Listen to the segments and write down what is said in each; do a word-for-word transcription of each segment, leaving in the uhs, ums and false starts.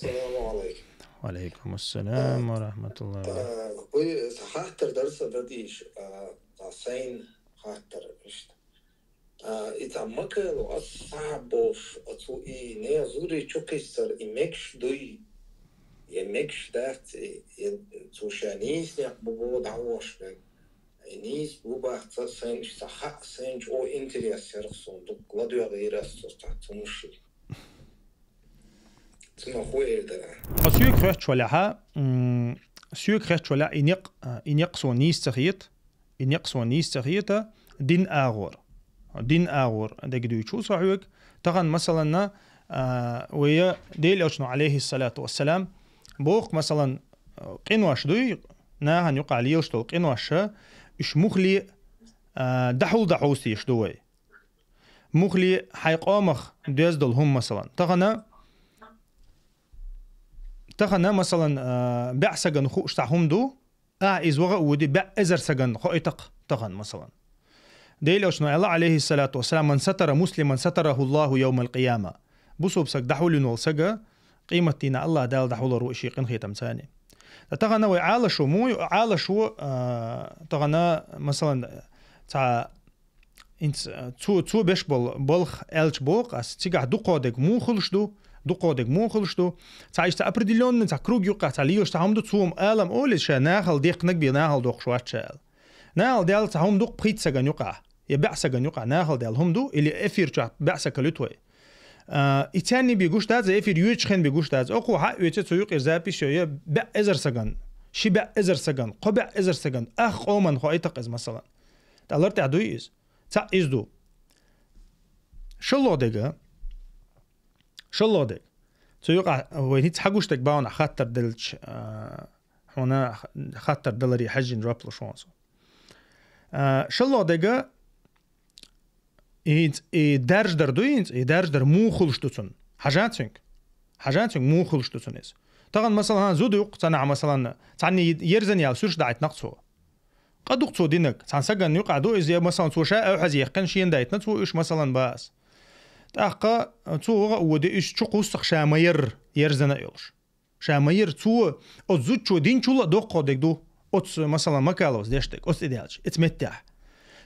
Ассаламу алейкум. Ва алейкум ассалам ва рахматуллахи. Э, вы хаттар дарса дадиш, э, а сайн хаттар ишт. А, и там макалу ас сабов, ацу и не зури чукисар, и мекш дуй, и мекш дат, и, и цу шанис не бубо давошбек. И нис бубах ца сенч, ца ха сенч, о интерес ярхсон, дук ладуя гирас цо ца цумши. Цуна хуэр дара. А сюк хэтч валяха, м, сюк хэтч валя и некъ, а, и некъ сон нис цахиет, и некъ сон нис цахиета, дин агъор. Дин агъор дег дуй чу сахуек. Тахан масаланна, а, вая Дел Элчну алейхи салату вассалам, бох масалан, а, къинваш дуй, нахан юкъа лиелш дол къинваша, иш мухли, а, дахул дахус тиш дуй. Мухли хай къомах дез дол хум масалан. Тахана, тахана масалан, а, бя саган хуш та хум ду, а, из вага уди бя эзар саган хо итак тахан масалан. Дел Элчну Алла алейхи салату вассалам: «Ман сатара муслиман сатараху Аллаху яумал къияма». Бусуб саг дахулин вол сага, къимат дина Аллах Дал дахулару иши къин хитам цани. Та тахана вай алашу му, алашу, а, тахана масалан, ца инц, цу, цу беш бол, болх элч бок, ас цигах дукъодег мухулш ду, дукъодег мухулш ду. Ца ишта определённый, ца круг юкъа, ца лиюш ца хум ду, цум алам олис ша нахал дехнаг би нахал дохш вачал. Нахал дел ца хум дук пхит саган юкъа. Я бя саган юкъа нахал дел хум ду, или эфир ча бя сакалют вай. А, и цяни би гуштац, эфир юч хен би гуштац. Оку ха юч цу юкъ запись ё, я бя эзар саган. Ши бя эзар саган, ко бя эзар саган. Ах, къоман хо айтак из масалан. Талар та дуй из. Ца из ду. Шалло дега. Шалло дег. Цу юкъа, вай ниц хагуш дег бауна хаттар делч, а, хуна хаттар делари хажин жоп лушонсо. А, шалло дега, и, и дарж дар дуй, и дарж дар мухулш дуцун. Хажан цюнк. Хажан цюнк мухулш дуцун из. Таган масалан, зуд юкъ, цана масалан, цани ерзан ял сюрш дайт нахцо. Къадук цо динаг, цан саган юкъа ду из, я масалан, цо ша ау хаз яхкан шиен дайтна, цо уш масалан бас. Тахка, цо вага уди уш чу къусах ша майер, ерзана юлш. Ша майер цо, о зуд чо дин чула докко дег ду. Оц, масалан, Макаловс дештег, оц идеалч, эц меття.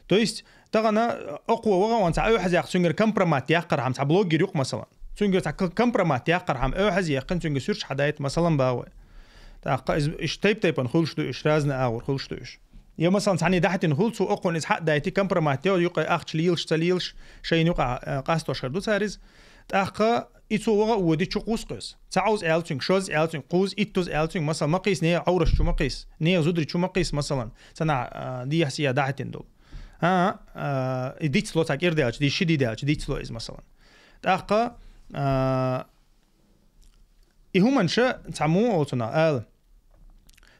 То есть, тагана, окъо вага ван ца ау хаз яхк цунгер компромат яхкар хам, ца блогер юкъ масалан. Цунгер ца к-, компромат яхкар хам, ау хаз яхкан цунгер сюрш хадайт масалан бауэ. Тахка из, иш тайп-тайпан хулш ду, иш разный агъур хулш ду иш. Я масалан, цани дахтин хул, цу окъон из хад дайти компромат, я юкъа ахч лилш, ца лилш, шейн юкъа, э, къастош хар ду цариз. Тахка и цо вага уди чу къус къус. Ца ауз элцунг, шоз элцунг, къуз иттуз элцунг, масалан, мақис не аураш чу мақис, не зудри чу мақис, масалан. Цана, а, ди яхсия дахтин дул. А, а, и дицло ца кирдалч, ди шиди далч, дицло из, масалан. Тахка, а, и хуманша ца му олцуна ал.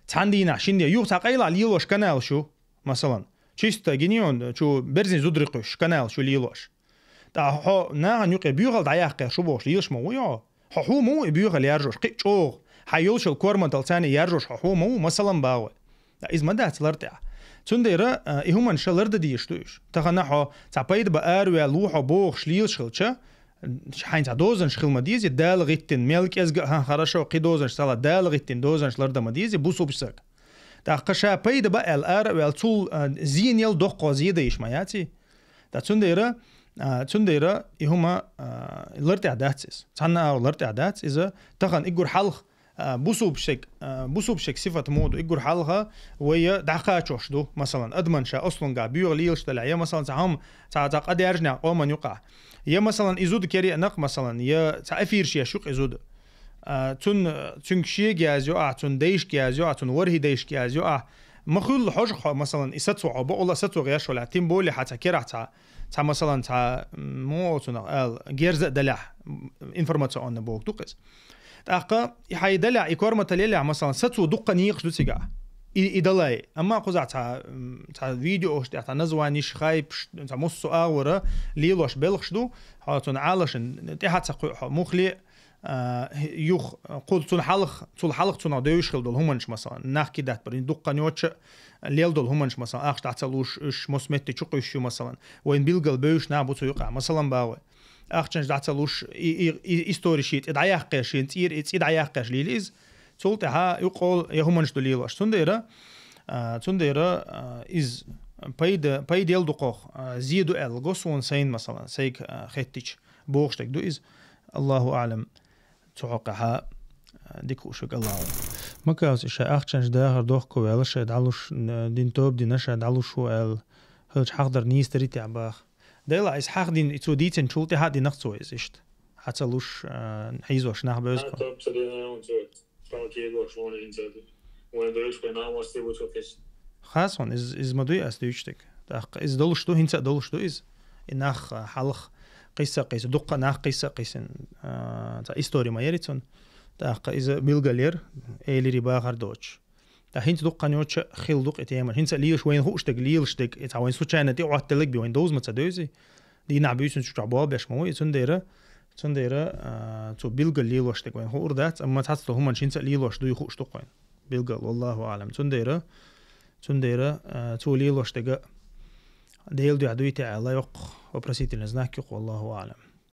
Цан дина, шин дия, юх ца къайла лилош канал шу, масалан. Чисто генион, чу берзин зудри къуш, канал шу лилош. Та хо, наган юкъе бюгал да яхке шу бош лилш ма уйо. Хо ху му и бюгал яржош, къи чоғ. Ха юлшал корман талцани яржош, хо ху му, масалан бауэ. Та из ма дац лар тя. Цундера, а, и хуманша лар да диеш туш. Тахана хо, ца пайд ба ар вя лу хо бохш лилш хилча, хайн ца дозан шхил ма дизи, дал гиттин, мел кезга, ха, хорошо, къи дозан шсала, дал гиттин дозан шлар да ма дизи, бусуб сак. Тахка ша пайда ба эл ар вял цул, а, зин ел докко зида иш ма яци. Та цундера, а, цундера и хума, а, лар тя дац из. Цана ау лар тя дац из, тахан игур халх, а, бусуб шек, а, бусуб шек сифат моду, игур халха, вая даха чош ду, масалан, адман ша ослунга бюгал илш дала, я масалан, ца хам, ца, ца къадержня къоман юкъа. Я масалан, изуд кери нах, масалан, я ца эфир шия шук изуд. А, цун, цун шия гяз ё, а, цун дейш гяз ё, а, цун вархи дейш гяз ё, а. Махул хож хо, масалан, и сацу хо, бо ола сацу гяш вала, тем более ха ца кера ца, ца, масалан, ца, м, мо цунах ал, герза даля, м, информационный бог дукъис. Тахка, и хай даля, и корма талеля, масалан, сацу дукъа нихш ду цига. И, и далай. Амма куза ца, м, ца видео ошти, ца название шхайп, ш-, ца муссу агура, лилош белхш ду, ха цун алашин, тяха ца ху-, ха мухли, а, юх, къул цун халх, цул халх цуна дэвиш хил дол хуманш, масалан, нах кидат бар, дукъа нёча, лел дол хуманш, масалан, ахш тацал уш, уш мус метти чук уш ю, масалан, вайн билгал бэвиш на буцу юкъа, масалан, бауэ. ахчанаш дӀа ца луш, и, и, и истори ший тӀе дӀаяккхеш, ший цӀийра и цӀий дӀаяккхеш лийла иза. Цул тӀаьхьа юкъол я хӀуманаш ду лелош. Цундера, а, цундера, а, из пайда, пайдел дукхох, а, зе ду аьлла го суна сайна, масала, сайга, а, хеттича, бохуш дерг ду иза. Аллаху аълам. Цу хьокъехьа, а, дика хууш ву Аллаху. Макавс ша ахчанаш дахар дохко ваьлла, ша дӀалуш, н-, дин тоба дина, ша дӀалуш ву аьлла, хилча хьахдар нийса дарий тӀехь баха. Дела, иза хьахдина, и цо дийцинчул тӀаьхьа динах цо иза иштта. Хьа ца луш, а, хьийзош нах бевза кхо. Топ ца дина, он цо. Стал кегош, вон хӀинца ду. Вон дойш, вай намос те вучу кис. Хасван, из, из ма дуй ас дуьйцу дерг. ТӀаккха из долуш ду, хӀинца а долуш ду из. И нах, а, хьалха кхисса кхийса, дуккха нах кхисса кхийсин, а, ца истори ма яри цун. ТӀаккха иза билгалера, элири бахар доцуш. ТӀа хӀинца дуккха йоцуша хила дукха и тема. ХӀинца лелаш вайна хууш дерг, лелаш дерг, и ца вайн случайно тӀе Ӏотталлаг би, вайн довза ма ца девзи. Дийнахь буьйсанчу чохь болх беш ма ву и, цундела, цундела, а, цо билггал лелош дерг вайна хуур дац, амма цхьаццадолу хӀуманаш хӀинца а лелош дуй хууш ду-кх вайна. Билггал, валлаху аълам. Цундела, цундела, а, цо лелош дерг Делан дуьхьа дуй те аьлла, йоккха вопросительный знак ю-кх, валлаху аълам.